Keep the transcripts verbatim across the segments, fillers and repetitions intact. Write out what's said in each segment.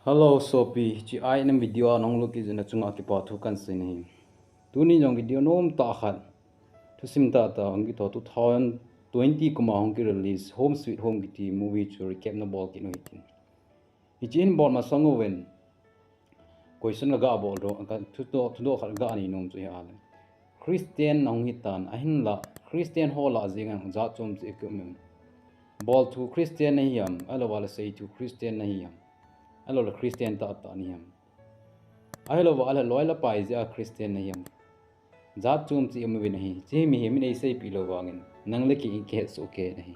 Hello sopi, hiche a ina video a nahung lut kit jeh in nachunga kipa thu kahin sei ahi. Tuni jong video nom tah khat, thusim tah tah hung kitoh, two thousand twenty kum a hung ki release Home Sweet Home kiti movie chu recap nabol kit u hitin. Hiche hin bol masang uvin, question kaga bol doh, ka thudoh, thudoh khat kaga nei nom chu hi ahile, Christian nahung hitan, ahinla Christian ho lah jeng in jat chom cheh kium em? Bol thu Christian nahi ham, ahilouleh sei thu Christian nahi ham, ahilouleh Christian tahtah nahi ham, ahilouleh loi le pai jeh a Christian nahi ham? Jat chom cheh um uvin ahi. Hiche mihem in eiseipeh lou vangin nang le kei in kihetsoh kei ahi.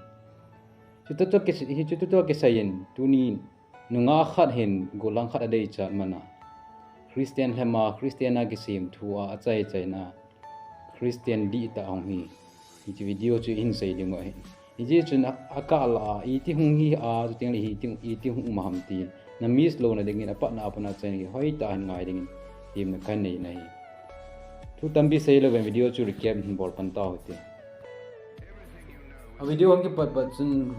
Chutoh toh kisei, hiche chutoh toh kisei in, tuni nungah khat hin gollhang khat adeichat man a, Christian lhem a, Christian a kisem thu a, achai chaina Christian dihtah ahung hi. Hiche video chu ihin sei diu ahi. Hijeh chun a, akah lah a iti hung hi a, chuteng le iti, iti hung um ham ti na miss louna dingin, apatna a pat a chaina hoitah hin ngai dingin temna kahin nei ahi. Thu tampi sei louvin video chu recap hin bol pan tau hite. A video hung kipat pat chun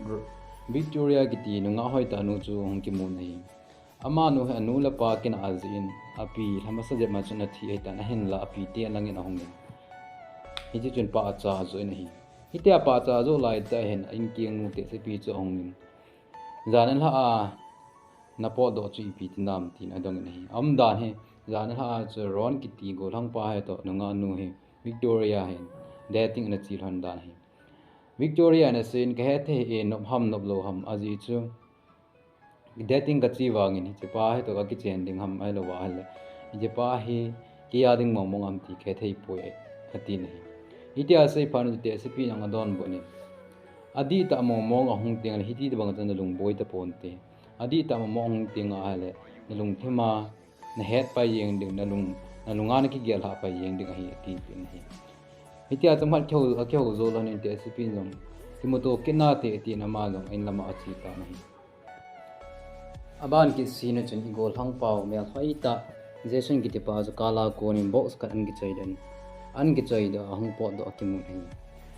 Victoria kiti nungah hoitah nu chu hung kimun ahi. Amanu hi anu le apa kinah jeh in, api lha masa jep ma chun athi ahitan, ahinla api te alangin ahungin, hiti chun pahcha ajoh in ahi. Hitia pahcha ajoh laitah hin a-in kengnu tehsepi chu ahungin, jan nilhah a napotdoh chu ipi tinam tin adongin ahi. Aumdan hi, jan nilhah a chu Ron kiti gollhangpa hi toh nungahnu hi Victoria hin dating ana che lhon dan ahi. Victoria in aseiyin, kahet thei e, nop ham nop lou ham, ajeh chu dating kache vangin hichepa hi toh kakichen ding ham, ahilouleh hichepa hi keiya ding mong mong ham ti kahet thei poi, atin ahi. Hitia asei phat in tehsepi in jong adonbut in, adihtah mong mong ahung tengle hiti tobang chu nalung boi taponte. Adihtah mong mong ahung teng ahile nalungthim a nahet pai jeng ding, nalung, nalunga nakigel lhah pai jeng ding ahi, atin ahi. Hitia chomkhat kihou, akihou jou lhonin tehsepi in jong kimuto kit nate, atin ama jong a-in lama ache tan ahi. Aban kit sina chun i gollhangpau melhoitah Jason kitipa chu kala konin box khat ahin kichoi den, ahin kichoidoh a ahung potdoh akimun ahi.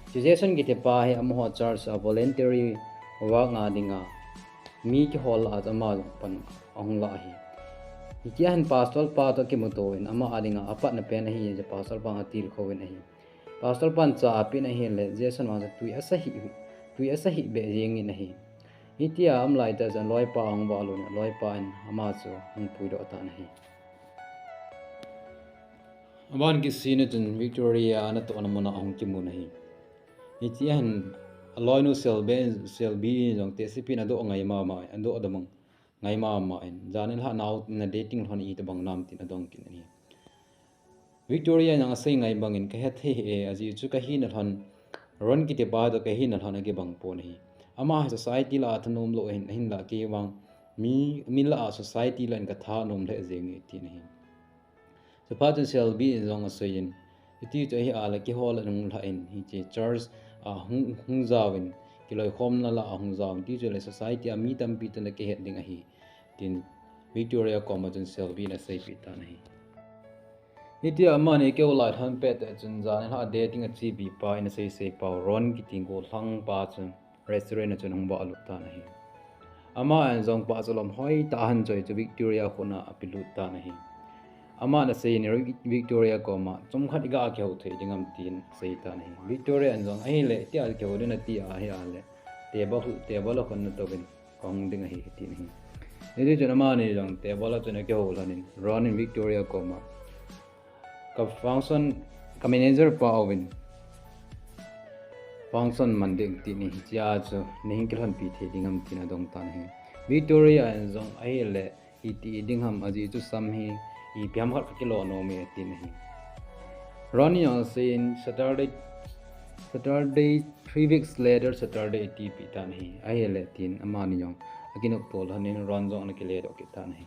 Hiche Jason kitipa hi amaho church a voluntary work a dinga mi kihol lah a chu ama jong pan ahung lah ahi. Hitia hin pastor pa toh kimuto in ama a dinga apatna pen ahi, hiche pastor pa atilkhouvin ahi. Pastor pan cha apen ahile Jason vang chu tui asa hih, tui asa hih beh jengin ahi. Hitia aum laitah chun aloipa ahung valut in, aloipa in ama chu ahung puidoh tan ahi. Aban kit sina chun Victoria anatohna muna ahung kimun ahi. Hitia hin aloinu Shelby, Shelby in jong tehsepi in adoh ngai mama, adoh damang ngai mama in, jan nilhah nao nadating lhon itobang nam tin adong kit in ahi. Victoria in jong asei ngai bangin, kahet thei e, ajeh chu kahina lhon, Ron kitipa toh kahina lhon akibang pon ahi. Ama hi society lah a thanom lou ahin, ahinlah kei vang mi, mi lah a society lah in kathanom lheh jenge, atin ahi. Chuphat chun Shelby in jong aseiyin, hiti chu ahi a le kihol a nunglhah in, hiche church a hung, hung jaovin, kiloikhomna lah a hung jaovin, tichule society a mi tampi toh nakihet ding ahi, tin Victoria koma chun Shelby in aseipeh tan ahi. Hitia amani kihou lai lhon pettah chun jan nilhah a dating achepipa in aseisei pau Ron kiti gollhangpa chu restaurant a chun ahung valut tan ahi. Aman jong pahcha lom hoitah ahin choi chu Victoria khut a apelut tan ahi. Aman aseiyin Victoria koma, chomkhat iga kihou thei ding ham, tin asei tan ahi. Victoria in jong, ahile, hitia kihou ding nati ahi a le, table, table a khut natouvin kahung ding ahi, atin ahi. Hiti chun amani jong table a chun akihou lhonin, Ron in Victoria koma, ka function, ka manager pa auvin, function man ding tin ahi, hichea chu nahin kilhonpi thei ding ham, tin adong tan ahi. Victoria in jong, ahile, iti ding ham, ajeh chu sam hi ipi ham khat kakilo nome, atin ahi. Ron in jong aseiyin Saturday, Saturday, three weeks later Saturday atipeh tan ahi. Ahile tin amani jong akinopto lhonin Ron jong ana kiledoh kit tan ahi.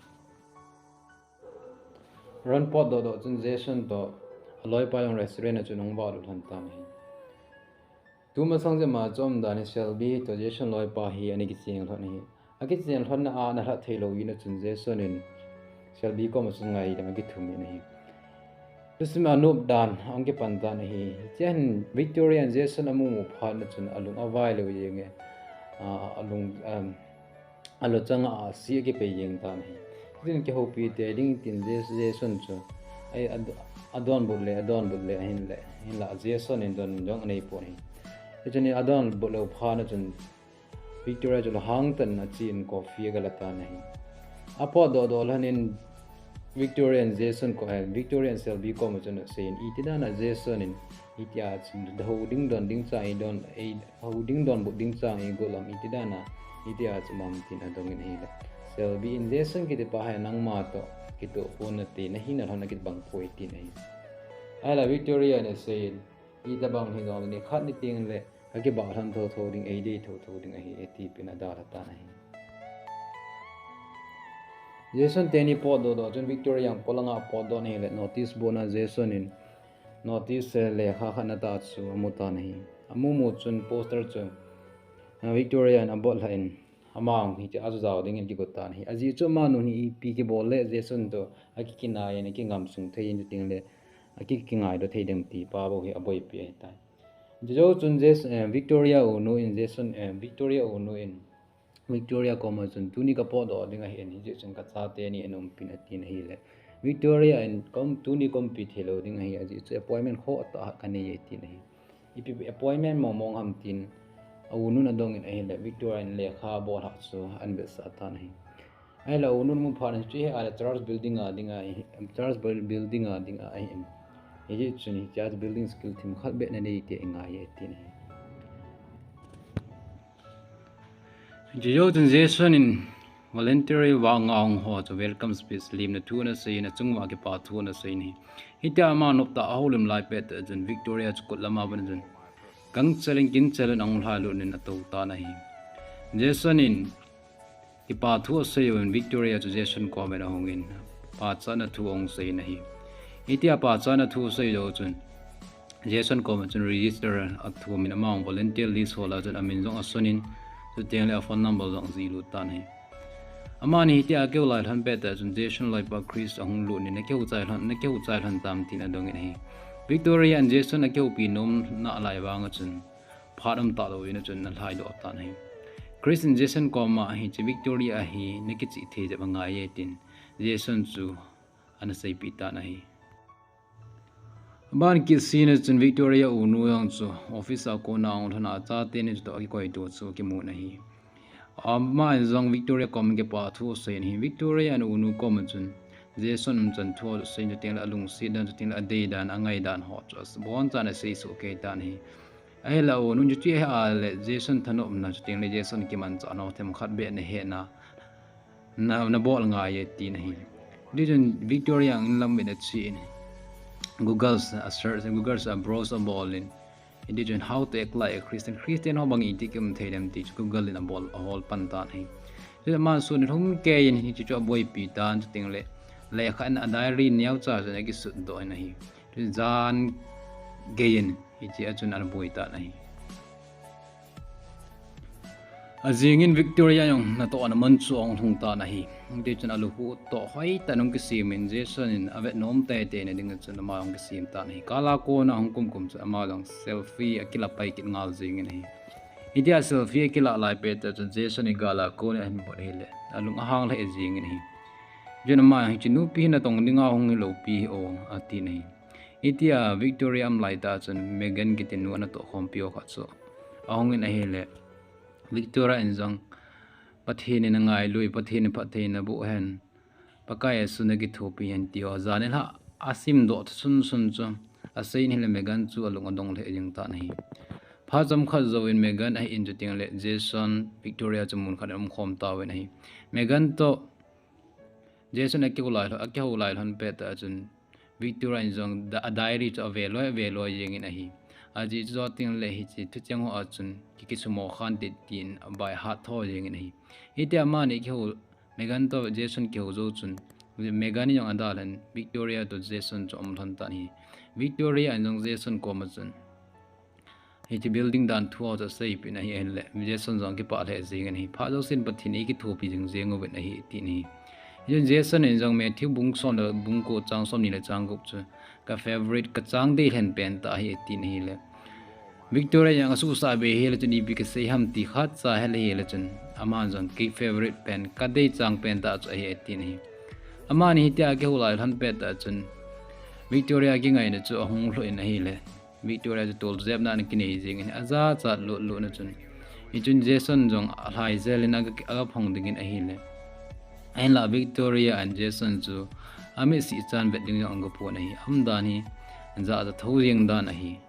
Ron potdoh doh chun Jason toh aloipa jong restaurant a chun ahung valut lhon tan ahi. Tumasang jep ma chu aumdan hi Shelby toh Jason loipa hi ana kichen lhon ahi. Akichen lhonna a ana lhah theilou jeh in a chun Jason in Shelby koma chun ngaidam akithumin ahi. Thusim a nopdan ahung kipan tan ahi. Hichea hin Victoria in Jason amu mu phat in a chun alung availou jenge, a, alung, um, aluchang a ase akipei jeng tan ahi. Tin kihoupi tei ding tin Jas-, Jason chu. Ai, ad-, adonbut le, adonbut le, ahin le, hinla Jason in don jong anei pon ahi. Hichun adonbut lou phat na chun Victoria chu lunghang tah in achen coffee aga la tan ahi. Apotdoh doh lhon in Victoria in Jason ko, eh, Victoria in Shelby koma chun asei in, "Iti dan a Jason in, itia chu hou ding don ding chang eidon, ei, hou ding donbut ding chang eigot lom, iti dan a, itia chu um am?" tin adong in ahile. Shelby in, "Jason kiti pa hi nangma toh kitoh pon nate, nahi nalhon a kibang poi," tin ahi. Ahile Victoria in asei in, "Itobang hijongle nikhat ni teng le, kakibah lhon thotho ding, eidei thotho ding ahi," ati pin adalha tan ahi. Jason teni potdoh doh chun Victoria jong polang a apotdoh in ahile notice board na Jason in notice, eh, lekha khat na tah chu amu tan ahi. Amu mu chun poster chu, ah, Victoria in abol lhah in, ama jong hiche a chu jao ding in akigot tan ahi. Ajeh chu amanu hi ipi kibol le Jason toh akikinai in, akingam sung thei in, chuteng le aki, kingaidoh thei dem ti pa bou hi aboipi ahitai. Chujou chun Jas-, eh, Victoria unu in Jason, eh, Victoria unu in Victoria koma chun, "Tuni kapotdoh ding ahin, hijeh chun kachate ni in umpin," atin ahile. Victoria in, "Kom, tuni kaumpi thei lou ding ahi, ajeh chu appointment khoh tah kanei e," atin ahi. "Ipi appointment mong mong ham?" tin aunun adong in ahile, Victoria in lekha abol lhah chu ahin vetsah tan ahi. Ahile aunun amu phat in, "Hiche hi ahile church building a ding ahi, church buil-, building a ding ahi in. Hijeh chun hi church building skill themkhat beh nanei tei ngai e," atin ahi. Chujou chun Jason in voluntary vang a ahung ho chu welcome speech limna thu anasei in, achung uva kipa thu anasei in ahi. Hitia ama noptah a houlim lai pettah chun Victoria chu kut lama abon chun, "Gangchel in ginchel in," ahung lhailut in atou tan ahi. Jason in kipa thu asei uvin Victoria chu Jason koma ahung in pachatna thu ahung sei in ahi. Hitia pachatna thu asei jou chun Jason koma chun register athum in, ama jong volunteer list hol a chun amin jong asun in, chuteng le aphone number jong ajihlut tan ahi. Amani hitia akihou lai lhon pettah chun Jason loipa Chris ahung lut in, "Nakihou chai lhon, nakihou chai lhon tam?" tin adong in ahi. Victoria in Jason akihoupi nom nalai vang a chun phat umtah louvin achun alhaidoh tan ahi. Chris in Jason koma, "Hiche Victoria hi nakichih thei jep angai e," tin Jason chu ana seipeh tan ahi. Aban kit sina chun Victoria unu jong chu office a kona ahung lhon a, achate ni chutoh akikoito chu akimun ahi. Ama in jong Victoria koma kipa thu asei in ahi. Victoria in unu koma chun Jason umchan thu asei in, chuteng le alungset dan, chuteng le adei dan, angai dan ho chu abonchan asei soh kei tan ahi. Ahile aunun, "Chuti ahile Jason thanopna, chuteng le Jason kimanchahna ho themkhat beh nahetna, na, nabol ngai e," atin ahi. Hiti chun Victoria in lam in ache in, Google a search, Google a browse abol in, hiti chun, "How to act like a Christian, Christian ho bang iti kium thei dem?" ti chu Google in abol, ahol pan tan ahi. Chun aman sun in ahung kei in hiche chu aboipi tan, chuteng le lekha in a diary neocha chun akisutdoh in ahi. Chun jan gei in hiche a chun ana boi tan ahi. Ajing in Victoria jong natohna mun chu ahung lhung tan ahi. Hiti chun alukhuh toh hoitah in ahung kisem in, Jason in avet nom teitei na ding chun ama ahung kisem tan ahi. Gal a kona ahung kumkum chun ama jong selfie akila pai kit ngal jeng in ahi. Hitia selfie akila lai pettah chun Jason in gal a kona ahin bol ahile alung ahang lheh jeng in ahi. Chun ama, "Hiche nupi hi natong dinga hung hilou pi hi o," atin ahi. Hitia Victoria aum laitah chun Megan kiti nu anatoh khompi ho khat chu ahung in ahile, Victoria in jong, "Pathen in angailui, Pathen in phattheina boh hen, Pakai Jesu nakithopi hen," ti ho jan nilhah asimdoh sunsun chu asei in ahile Megan chu alung adong lheh jeng tan ahi. Phat chomkhat jouvin Megan ahin, chuteng le Jason, Victoria chu mun khat in aumkhom tauvin ahi. Megan toh Jason akihou lai lhon, akihou lai lhon pettah chun Victoria in jong da-, a diary chu ave loi, ave loi jeng in ahi. Ajeh chu jou teng le hiche thucheng ho a chun ki, kisumo khan te tin by heart tho jeng in ahi. Hitia amani kihou, Megan toh Jason kihou jou chun Megan in jong adalhan Victoria toh Jason chu aum lhon tan ahi. Victoria in jong Jason koma chun hiche building dan thu ho chu aseipeh in ahi, ahile Jason jong kipah lheh jeng in ahi. Phat jousen Pathen in eikithopi jing jeng uvin ahi, atin ahi. Hichun Jason in jong Matthew bung som le bung ko chang somni le chang gup chu ka favorite, kachang deilhen pen tah ahi, atin ahile Victoria jong asuhsah be hile chun ipi kasei ham ti khatcha ahile chun aman jong kei favorite pen, kadei chang pen tah chu ahi, atin ahi. Amani hitia akihou lai lhon pet tah chun Victoria kingaina chu ahung lhun ahile, Victoria chu toljepna ana kinei jingin, ajachat lut lut na chun, hichun Jason jong alhai jel in aga, aga phong dingin ahile. Ahinla Victoria and Jason chu amit sih chan vet ding jong aga pon ahi. Umdan hi jahcha tho jeng dan ahi.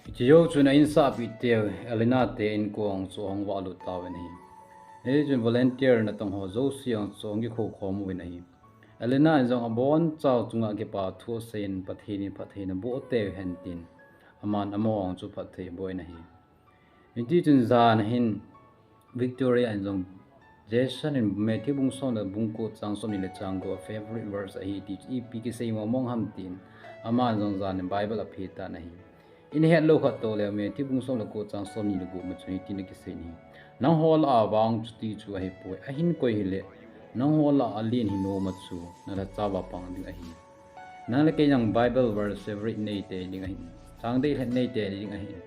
Hiche jou chun a insahpi teu Elena te inkong chu ahung vahlut tauvin ahi. Hichun volunteer natong ho jouse jong chu ahung kikhoukhom uvin ahi. Elena in jong abonchauva chunga kipa thu aseiyin, Pathen in phatthei naboh teu hen tin, aman amaho chu phatthei aboh in ahi. Hitichun jan ahin Victoria in jong Jason in Matthew bung som le bung ko chang somni le chang ko a favourite verse ahi ti chu ipi kisei mong mong ham tin, aman jong jan in Bible aphe tan ahi. Ihet lou khat toh le Matthew bung som le ko chang somni le gup ma chun hitin akisei in ahi. Nangho lah a vang chuti chu ahipoi. Ahin koi hile, nangho lah a alen hi nom a chu nalhacha uva pang ding ahi. Nang le kei jong Bible verse favourite neite ding ahin. Chang dei lheh neite ding ahin.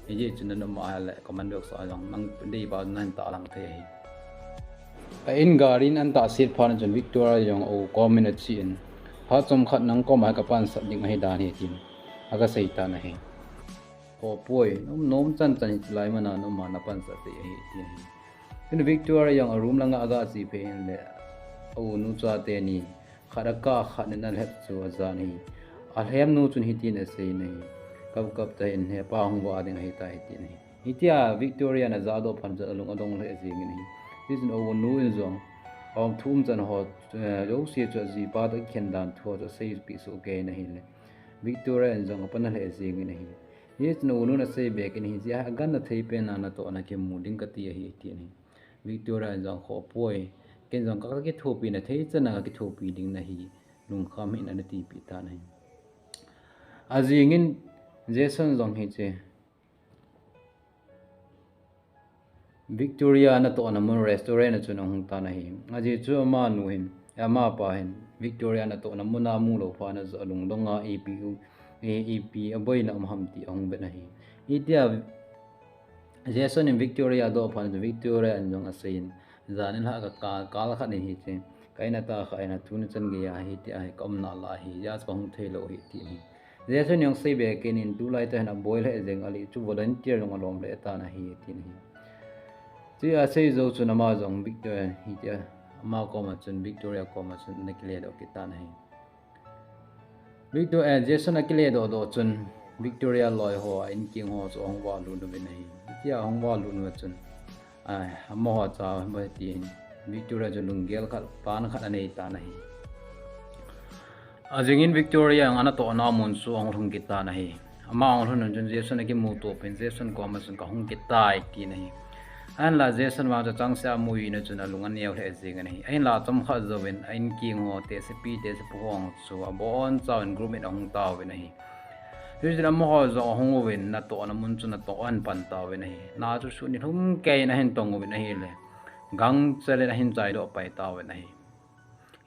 Hijeh chun nanom a le comment box a jong nang dei uva nahin tahlang thei ahi. A in gari in ana tahset phat chun Victoria jong a u kom in achen, phat chomkhat nang koma kapansat ding ahi dan ahi tin aga sei tan ahi. Khopoi, nom nom chan chan hiche lai muna naum a napansat thei ahi tin ahi. Tin Victoria jong a room langa aga che phei in le, a unu chate ni, khat akah khat in alhep chu ajan ahi. Alhep nu chun hitin asei in ahi. Kap kap tah in hepa hung vah ding ahitai tin ahi. Hitia Victoria in ajah doh phat chun alung adong lheh jengin ahi. Hichun a unu in jong, aum thum chan ho, eh, jouse chu ajipa toh akikhen dan thu chu aseipeh soh kei in ahile, Victoria in jong apan alheh jengin ahi. Hichun a unu in asei be kit in ahi, hijeh a aganna thei pen a natohna kimu ding kati ahi tin ahi. Victoria in jong khopoi, ken jong kakithopi na thei chan a kakithopi ding nahi, lungkham hih in ana tipeh tan ahi. Ajingin Jason jong hiche Victoria natohna mun restaurant a chun ahung tan ahi. Ajeh chu amanu hin, amapa hin Victoria natohna mun amu lou phat in alungdong a ipi u, i, ipi aboina um ham ti ahung vet ahi. Hitia Jason in Victoria adoh phat in Victoria in jong aseiyin, jan in lhah ka, ka, kal khat in hiche, ka in a tah khat in a tuni chan geiya hitia hi ka um nalai ahi, hijeh a chu kahung thei lou ahi tin ahi. Jason in jong sei be kit in tulai tah hin aboi lheh jeng, alih chu volunteer jong alom lheh tan ahi tin ahi. Chuti asei jou chun ama jong Victoria hitia, ama koma chun Victoria koma chun ana kile doh kit tan ahi. Victor-, eh, Jason akile doh doh chun Victoria loi ho a inking ho chu ahung vahlut uvin ahi. Hitia ahung vahlut uva chun, ah, amaho cha, ma tin, Victoria chu lunggel khat, plan khat anei tan ahi. Ajingin Victoria in anatohna mun chu ahung lhung kit tan ahi. Ama ahung lhun chun Jason akimuto pin, Jason koma chun kahung kit tai tin ahi. Ahinla Jason vang chu changseh a amu in a chun alung aneo lheh jengin ahi. Ahinla chomkhat jouvin a inking ho, tehsepi, tehsepu ho chu abonchauvin group in ahung tauvin ahi. Hichun amaho jong ahung uvin natohna mun chu natoh ahin pan tauvin ahi. Na chu sut nilhum keiyin ahin tong uvin ahile, gangchel in ahin chaidoh pai tauvin ahi.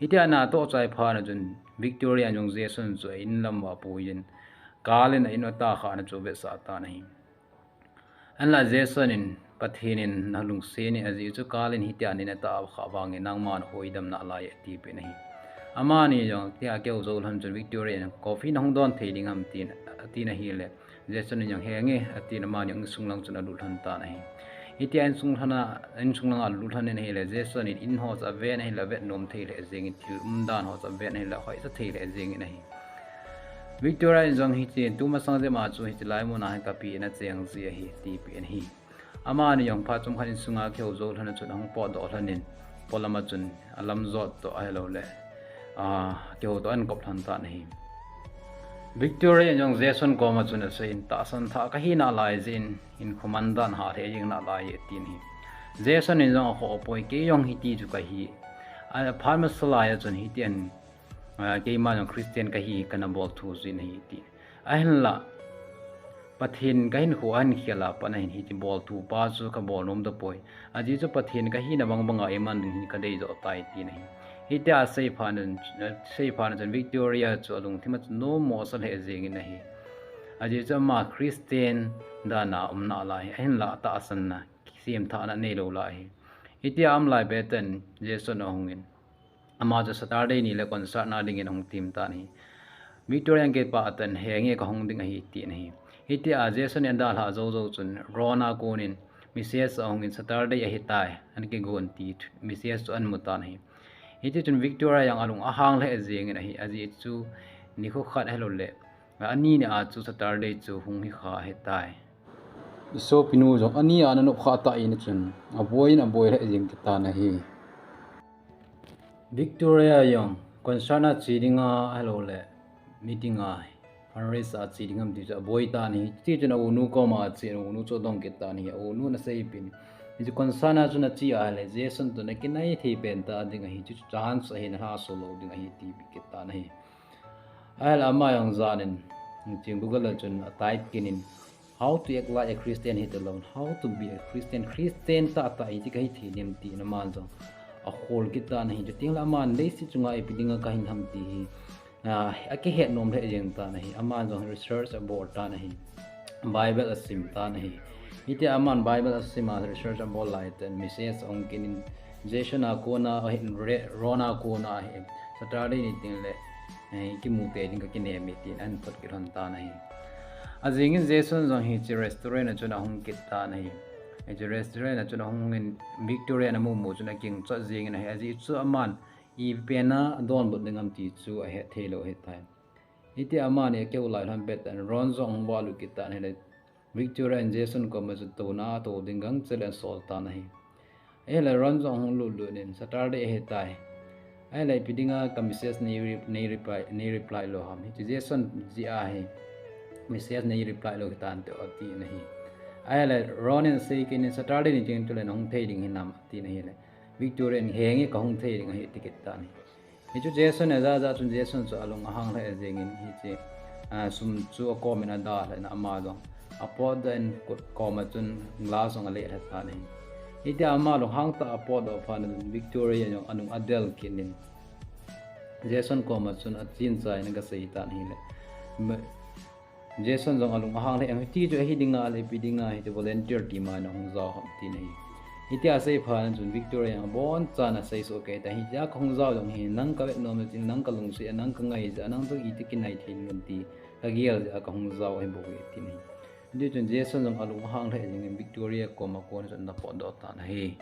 Hitia natoh chai phat in chun Victoria in jong Jason chu a in lam uva apuiyin, kal in a in a tah khat na chu avetsah tan ahi. Ahinla Jason in, Pathen in nalungset in, ajeh chu kal in hitia na in a tah kha vangin nangma nahoidam nalai e, atipeh in ahi. Amani jong tia akihou jou lhon chun Victoria in, coffee nahung don thei ding ham tin, atin ahile, Jason in jong henge, atin amani jong insung lang chun alut lhon tan ahi. Hitia insung lhon a, insung langa alut lhon in ahile, Jason in in ho chu aven ahile, avet nom thei lheh jengin, thil umdan ho chu aven ahile, ahoicha thei lheh jengin ahi. Victoria in jong hiche, tumasang jep a chu hiche lai muna hi kapi in acheng ji ahi, atipeh in ahi. Amani jong phat chomkhat insunga kihou jou lhon a chun ahung potdoh lhon in, polam a chun alamjot toh ahilouleh, a, kihou toh ahin kop lhon tan ahi. Victoria in jong Jason koma chun aseiyin, tahsan thah kahi nalai jeh in, hinkho mandan hah lheh jeng nalai e, atin ahi. Jason in jong akhoh apoi, kei jong hiti chu kahi. A, phat masa lai a chun hitihin, a, keima jong Christian kahi, kana bol thu jeh in ahi, ati. Ahinla, Pathen kahinkho ahin khel a pat na hin hiti bol thu pa chu kabol nom tapoi. Ajeh chu Pathen kahina bangbanga eiman ding hin kadei joh tai, atin ahi. Hitia asei phat in, asei phat in chun Victoria chu alungthim a chun nommo asa lheh jengin ahi. Ajeh chu ama Christian dan a um nalai, ahinla tahsanna, kisem thahna neilou lai ahi. Hitia aum lai petan Jason ahungin, ama chu Saturday ni le concert na dingin ahung tem tan ahi. Victoria in kipah tah in, "Henge, kahung ding ahi," atin ahi. Hitia Jason in adalhah jou jou chun Ron a konin message ahungin, "Saturday ahitai, ana kigon," ti message chu amu tan ahi. Hiti chun Victoria jong alung ahang lheh jengin ahi, ajeh chu nikho khat ahilouleh ani nia chu Saturday chu hung hikha ahitai. Isopinu jong ani a ana nop khah tan, chun aboiyin aboi lheh jeng kit tan ahi. Victoria jong concert a che dinga ahilouleh meeting a, fundraise a che ding ham ti chu aboi tan ahi. Chuti chun a-unu koma achen, a-unu chu adong kit tan ahi. A-unun aseipeh in, hichu concert a chun ache ahile Jason toh ana kinai thei pen ta ding ahi, chuchu chance ahi, nalhahsam lou ding ahi, ati kit tan ahi. Ahinla ama jong janin, hiche Google a chun a-type kit in, "How to act like a Christian," hiti lou, "How to be a Christian, Christian tahtah ihi kahi thei dem," tin aman jong akhol kit tan ahi. Chuteng le aman leiset chunga ipi dinga kahin ham ti hi, ah, akihet nom lheh jeng tan ahi. Aman jong research abol tan ahi. Bible asim tan ahi. Hitia aman Bible asim a research abol lai tah in message ahung kit in, Jason a kona ahin, Re-, Ron a kona ahin, Saturday ni teng le, eh, kimu tei ding kakinem e tin ahin thot kit lhon tan ahi. Ajingin Jason jong hiche restaurant a chun ahung kit tan ahi. Hiche restaurant a chun ahungin Victoria in amu mu chun aking chot jengin ahi. Ajeh chu aman ipi pen a adonbut ding ham ti chu ahet thei lou ahitai. Hitia amani akihou lai lhon petan Ron jong ahung valut kit tan ahile, Victoria in Jason koma chu touna ato ding gangchel in asol tan ahi. Ahinla Ron jong ahung lut lut in, "Saturday ahitai. Ahile ipi dinga ka message nei re-, nei reply, nei reply lou ham? Hiche Jason jeh a hi message nei reply lou hitante o," atin ahi. Ahinla Ron in asei kit in, "Saturday ni teng tule nahung thei ding hinam?" atin ahile, Victoria in, "Henge, kahung thei ding ahi," ati kit tan ahi. Hichu Jason in ajah jah chun Jason chu alung ahang lheh jengin hiche, ah, sum chu akomin adalhah in ama jong apotdoh in kot koma chun glass jong aleh lha tan ahi. Hitia ama lunghang tah a apotdoh phat in Victoria jong anung adel kit in Jason koma chun achin chai in agasei tan ahile, Jason jong alung ahang lheh in, "Hiti chu ahi dinga le ipi dinga hiche volunteer team a nahung jao ham?" tin ahi. Hitia asei phat in chun Victoria in abonchan asei soh kei tan ahi. "Hitia kahung jao jong hi, nang kavet nom jeh in, nang kalungset a, nang kangai jeh a, nang toh iti kinai thei ding ham ti kagel jeh a kahung jao ahi bou ve," tin ahi. Hiti chun Jason jong alung ahang lheh jengin Victoria koma kon chun ana potdoh tan ahi.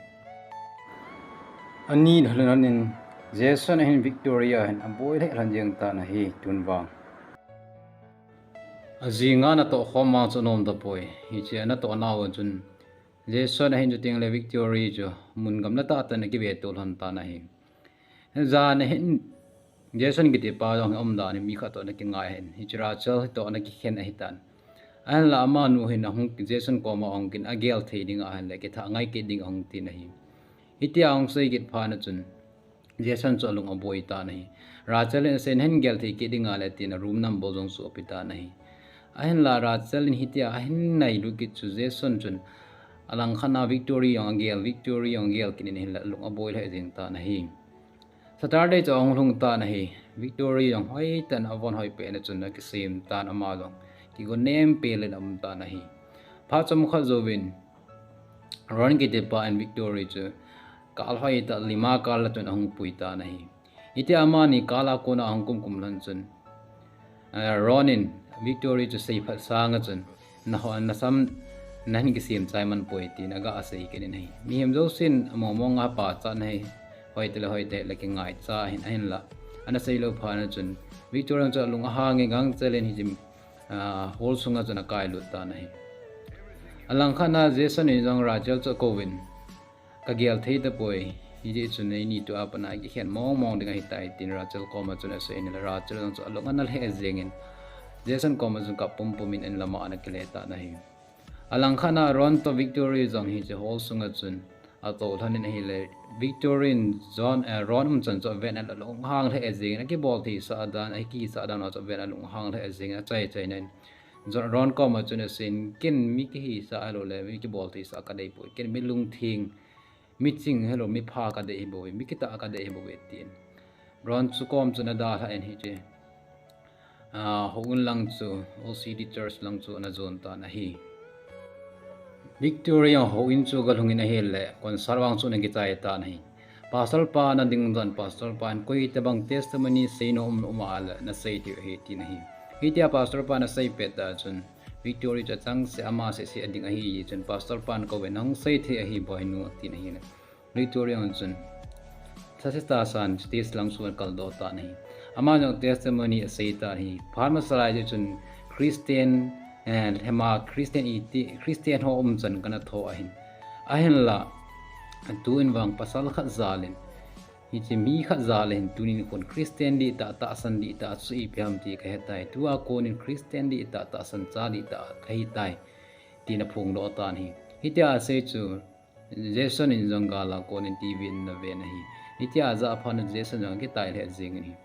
Ani lhon in Jason ahin Victoria hin aboi lheh lhon jeng tan ahi tun vang. Ajing a natoh khom vang chu anom tapoi. Hiche anatoh nau chun Jason ahin chuteng le Victoria chu mun gamla tah tah in akive to lhon tan ahi. Jan ahin Jason kiti pa jong hi umdan hi mi khat toh ana kingai ahin. Hiche Rachel hi toh ana kikhen ahitan. Ahinla amanu hin ahung Jason koma ahung kin agel thei ding ahinle kithah ngai kit ding ahung tin ahi. Hitia ahung sei kit phat in chun Jason chu alung aboi tan ahi. Rachel in asei in, "Nahin gel thei kit ding ale," tin a room number jong chu ape tan ahi. Ahinla Rachel in hitia ahin nailut kit chu Jason chun alangkhat a Victoria jong agel, Victoria jong agel kit in ahinla alung aboi lheh jeng tan ahi. Saturday chu ahung lhung tan ahi. Victoria jong hoitah in avon hoi pet in chun akisem tan ama jong kigo nem pel in aum tan ahi. Phat chomkhat jouvin Ron kiti pa in Victoria chu kal hoitah lima kal a chun ahung pui tan ahi. Hitia amani kal a kona ahung kum kum lhon chun, eh, Ron in Victoria chu seiphat sanga chun, "Naho, nasam nahin kisem chai man poi," tin aga asei kit in ahi. Mihem jousen among mong a pachat ahi. Hoitah le hoitah le kingaicha ahin, ahinla ana sei lou phat in chun Victoria chu alung ahang in gangchel in hiche, ah, hall sunga chun akai lut tan ahi. Alangkhat a Jason in jong Rachel chu akouvin, "Kagel thei tapoi, hijeh chun eini tua pat a kikhen mong mong ding ahitai," tin Rachel koma chun asei in ahile Rachel jong chu alung ana lheh jengin Jason koma chun kap pumpum in in lama ana kile tan ahi. Alangkhat a Ron toh Victoria jong hiche hall sunga chun atou lhon in ahile Victoria in Jon, eh, Ron umchan chu aven in alung ahang lheh jengin akibol theisah dan, akisah dan a chu aven in alung ahang lheh jengin achai chai in Jon, Ron koma chun asei in, "Ken mi kihisah ahilouleh mi kibol theisah kadei poi. Ken mi lungtheng, mi ching ahilou mi pha kadei ahi bouve, mi kitah kadei ahi bouve," tin. Ron chu kom chun adalhah in hiche, ah, houin lang chu, O C D Church lang chu ana jon tan ahi. Victory jong houin chu agalhungin ahile, concert vang chu ana kichai tan ahi. Pastor pa ana ding tan, pastor pan koi tabang testimony seinom um a le nasei thei ahi tin ahi. Hitia pastor pan asei pet tah chun, Victory chu achangseh ama seh seh ading ahi chun, pastor pan kouvin, nang sei thei ahi boinu, tin ahile. Victory jong chun, saseh tahsan stage lang chu akaldoh tan ahi. Ama jong testimony asei tan ahi. Phat masa lai chun Christian, eh, hema Christian iti, Christian ho umchan kana tho ahin. Ahinla, tuin vang pasal khat jalin, hiche mi khat jalin, tunin khun Christian dihtah, tahsan dihtah chu ipi ham ti kahetai. Tua konin Christian dihtah, tahsan cha dihtah kahitai, tin aphongdoh tan ahi. Hitia asei chu, Jason in jong gal a konin TV in ana ven ahi. Hitia ajah phat in Jason jong akitai lheh jengin ahi.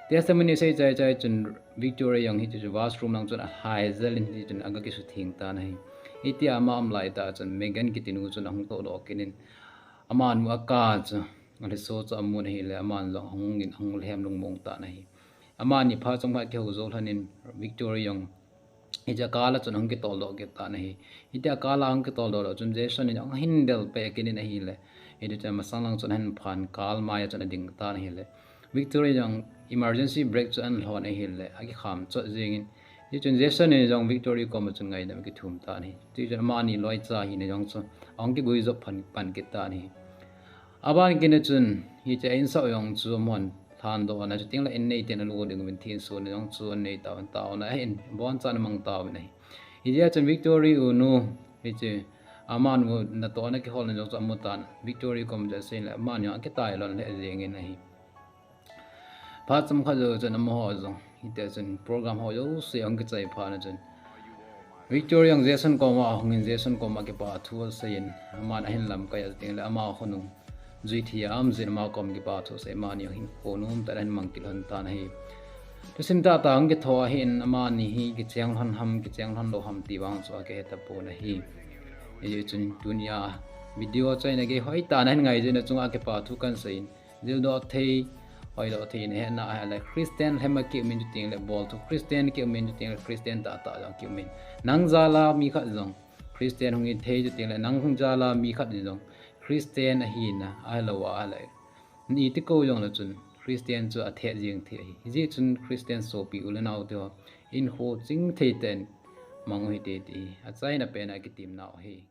Testimony asei chai chai chun Victory jong hiche chu washroom lang chun alhai jel in hiche chun aga kisutheng tan ahi. Hitia ama um lai tah chun Megan kitinu chun ahung tohdoh kit in, amanu a car chu, alhiso chu amun ahile, aman jong ahungin ahung lhem lungmong tan ahi. Amani phat chomkhat kihou jou lhonin Victory jong hiche car a chun ahung kitoldoh kit tan ahi. Hitia car a ahung kitoldoh doh chun Jason in jong ahin del peh kit in ahile, hiti chun masang lang chun ahin phan, car mai a chun ading tan ahile, Victory jong emergency brake chu ahin lhon ahile, akikham chot jengin, hichun Jason in jong Victory koma chun ngaidam akithum tan ahi. Tichun amani loicha hina jong chu ahung kiguijop pan, pan kit tan ahi. Aban kit a chun hiche a insah jong chu amahon lhandoh ana, chutengle in neiten alu ding uvin, thenso na jong chu anei tauvin, taona ahin, abonchan amang tauvin ahi. Hijeh chun Victory unu, hiche amanu natohna kiholna jong chu amu tan, Victory kom chu asei le, amanu jong akitai lhon lheh jengin ahi. Phat chomkhat jou chun amaho jong, hitia chun program ho jouse ahung kichai phat na chun, Victory jong Jason koma ahungin, Jason koma kipa thu aseiyin, aman ahin lamkai a chutengle ama khonung jui thei a um jin, ama kom kipa thu asei, amani jong hinkho nomtah in ahin mang kit lhon tan ahi. Thusim tahtah ahung kitho ahin, amani hi kicheng lhon ham, kicheng lhon lou ham ti vang chu akihe tapon ahi. Hijeh chun tunia video chu ahin agei hoitah in ahin ngai jeh in, achunga kipa thu kahin seiyin, jildoh thei, hoidoh thei in ahetna ahile, Christian lhem a kiumin chutengle, bolthu Christian kiumin chutengle, Christian tahtah jong kiumin. Nang jal a mi khat jong Christian hung hi thei chutengle, nang jal a mi khat in jong Christian ahina ahilou a ahile, iti kou jongle chun Christian chu athet jeng thei ahi. Hijeh chun Christian sopi u le nao teho, hinkho chingthei tah in mang u hite ti hi achaina pen a kitemnau ahi.